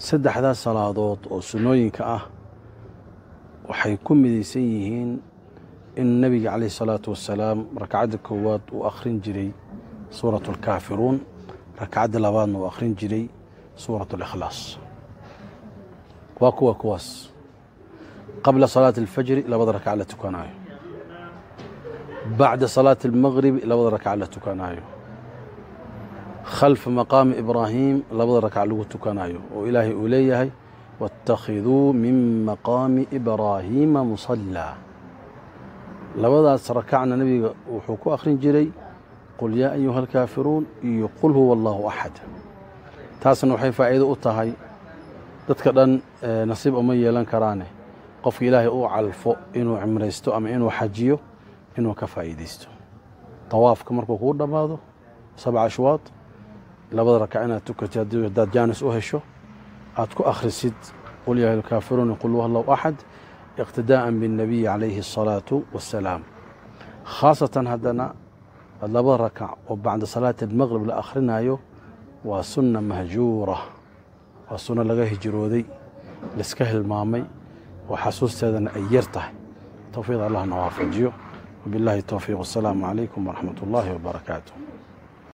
Saddexdaas salaadood oo sunnooyinka ah waxay ku midaysan yihiin in nebiga calayhi salaatu wasalaam rakcadda koowaad uu akhrin jiray suuratu alkaafiruun, rakcadda labaadna uu akhrin jiray suuratu alikhlaas. Waa kuwaas qabla salaati alfajri labada rakca la tukanaayo, bacda salaati almagribi labada rakca la tukanaayo, khalfa maqaami ibraahim labada rakca lagu tukanayo, oo Ilaahay uu leeyahay: "Waاtakhiduu min maqaami ibraahiima musallaa." Labadaas rakacna nebiga wuxuu ku akhrin jiray "Qul yaa ayuha alkaafiruun" iyo "Qul huwa allahu axad." Taasna waxay faa'iido u tahay dadka dhan, nasiib uma yeelan karaane, qofka Ilaahay uu calfo inuu cimraysto ama inuu xajiyo, inuu ka faa'iidaysto tawaafka markuu kuu dhammaado sabca ashwaad, labada rakac inaad tukatid, haddaad jaanis u hesho, aad ku akhrisid "Qul yaa alkaafiruun", "Qul huwa allahu axad", iqtidaa'an biاnnabiyi calayhi الsalaatu wassalaam. Khaasatan haddana labada rakac oo bacda salaati almaqrib la akhrinayo waa sunna mahjuura, waa sunno laga hijrooday, laiska hilmaamay oo xasuusteedana ay yar tahay. Towfiiq Allahna waafajiyo. Wabillahi towfiiq. Wasalaamu calaykum waraxmat ullaahi wabarakaatu.